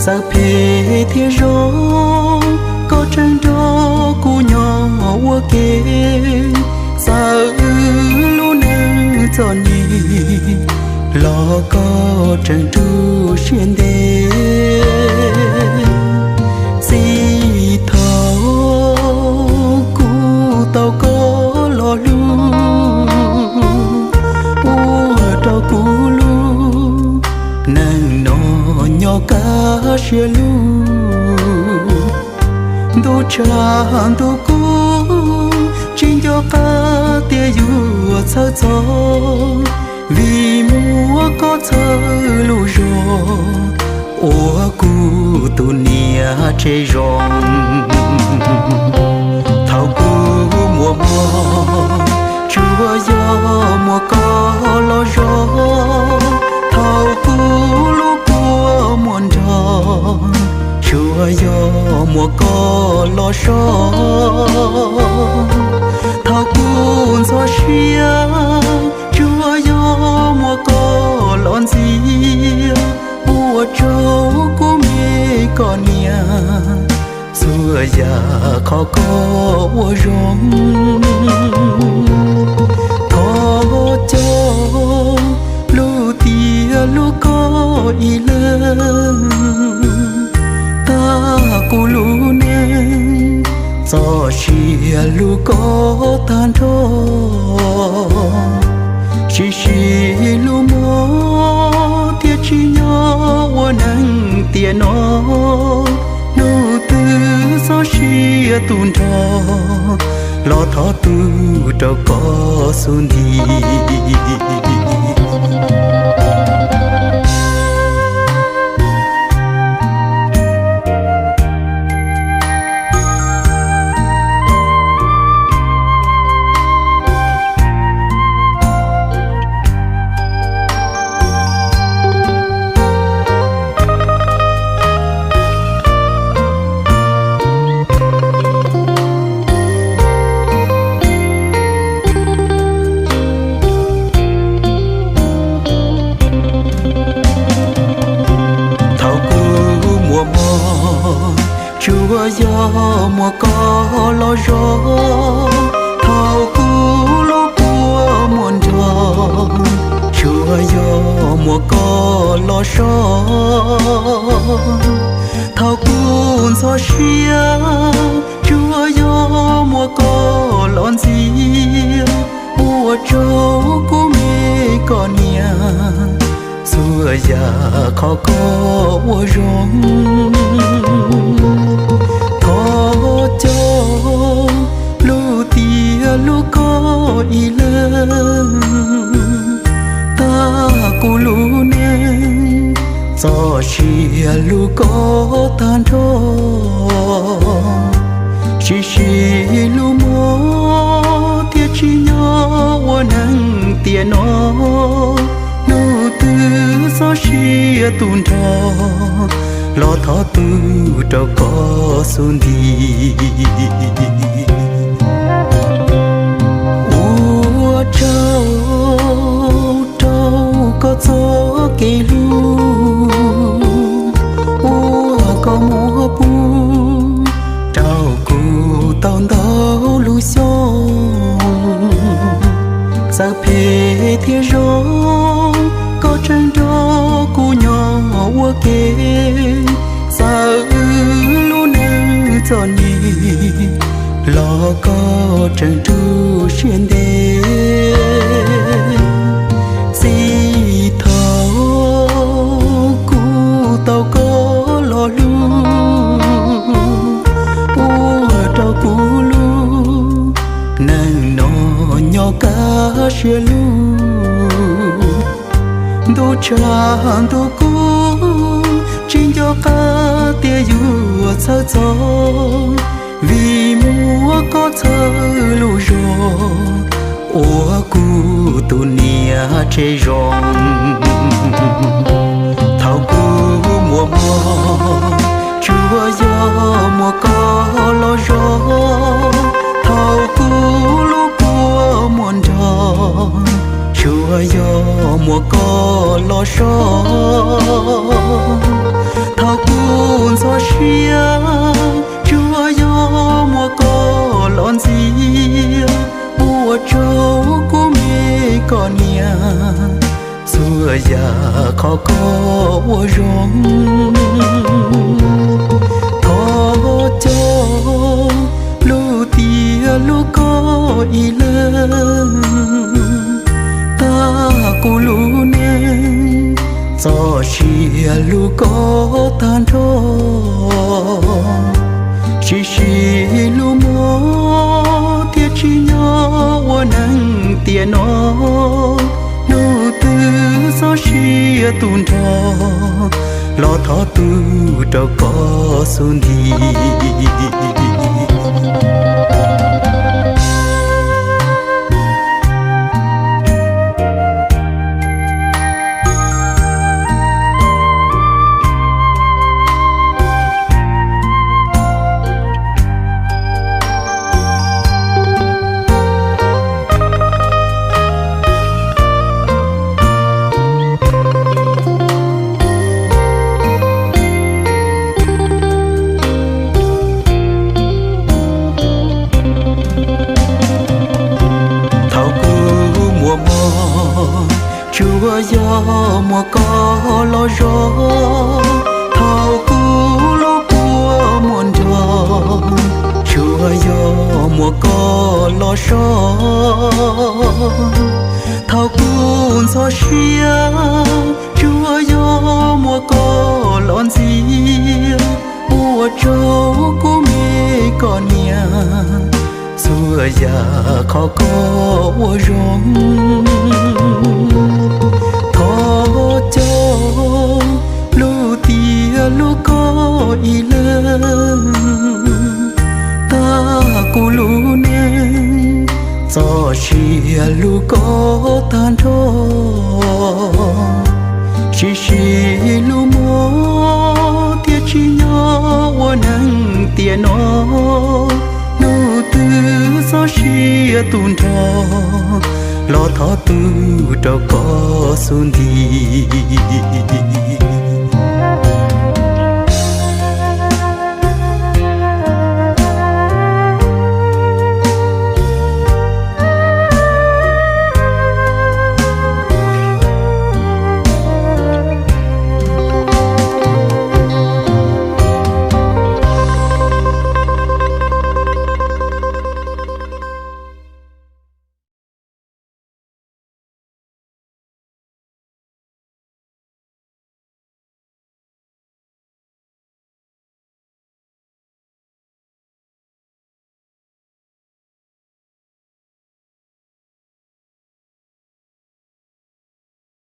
Txawm phem thiab zoo, koj tseem nrog kuv nyob ua ke. Txawm wb lub neej txom nyem los koj tseem nruj siab ntev. Txij thaum kuv tau koj los hlub, ua rau kuv lub neej no nyob kaj siab lug. Ntuj tshav ntuj kub, tsis nco qab tias yuav txhawj txog, vim muab koj txhawb lub zog ua kuv tus niam tsev zoo. Thaum kuv muaj mob, tsuas yog muaj koj los zov. Thaum kuv lub kua muag nrog, tsuas yog muaj koj los so. Thaum kuv ntxhov siab, tsuas yog muaj koj los ntxias. Ua rau kuv me koj niam, txhua yam qhov koj ua zoo. Thov coj lub tiaj lub koj ib leeg, tag kuv lub neej txoj sia hlub koj tag nrho. Sib sib hlub mob thiaj tsim nyog ua neej tiam no. Hnub twg txoj sia tu nrho, los thov tu rau koj xub nti. Thaum kuv muaj mob, tsuas yog muaj koj los zov. Thaum kuv lub kua muag nrog, tsuas yog muaj koj los so. Thaum kuv ntxhov siab, tsuas yog muaj koj los ntxias. Ua rau kuv me koj niam, txhua yam qhov koj ua zoo. Thov coj lub tiaj lub koj ib leeg, tag kuv lub neej txoj sia hlub koj tag nrho. Sib sib hlub mob thiaj tsim nyog ua neej tiam no. Hnub twg txoj sia tu nrho, los thov tu rau koj xub nti. Ua tsaug rau koj txoj kev hlub, uas koj muab pub rau kuv tau ntau lub xyoo. Txawm phem thiab zoo, koj tseem nrog kuv nyob ua ke. Txawm wb lub neej txom nyem, los koj tseem nruj siab ntev. Txij thaum kuv tau koj los hlub, ua rau kuv lub neej no nyob kaj siab lug. Ntuj tshav ntuj kub, tsis nco qab tias yuav txhawj txog, vim muab koj txhawb lub zog ua kuv tus niam tsev zoo. Thaum kuv muaj mob, tsuas yog muaj koj los zov. Thaum kuv lub kua muag nrog, tsuas yog muaj koj los so. Thaum kuv kuv ntxhov siab, tsuas yog muaj koj los ntxias, ua rau kuv me koj niam txhua yam qhov koj ua zoo. Thov coj lub tiam lub koj ib leeg, tag kuv lub neej txoj sia lub koj tag nrho. Sim sim lub mob thiaj tsim nyog ua neeg tiam no, hnub twg txoj sia tu nrho, los thov tu rau koj xub nti. Thaum kuv muaj mob, tsuas yog muaj koj los zov. Thaum kuv lub kua muaj nrog, tsuas yog muaj koj los so. Thaum kuv ntxhov siab, tsuas yog muaj koj los ntxias, ua rau kuv me koj niam txhua yam qhov koj ua zoo. Thov coj lub tiam lub koj ib leeg, tag kuv lub neej txoj sia lub koj tag nrho. Sim sim lub mob thiaj tsim nyog ua neeg tiam no, hnub twg txoj sia tu nrho, los thov tu rau koj xub nti.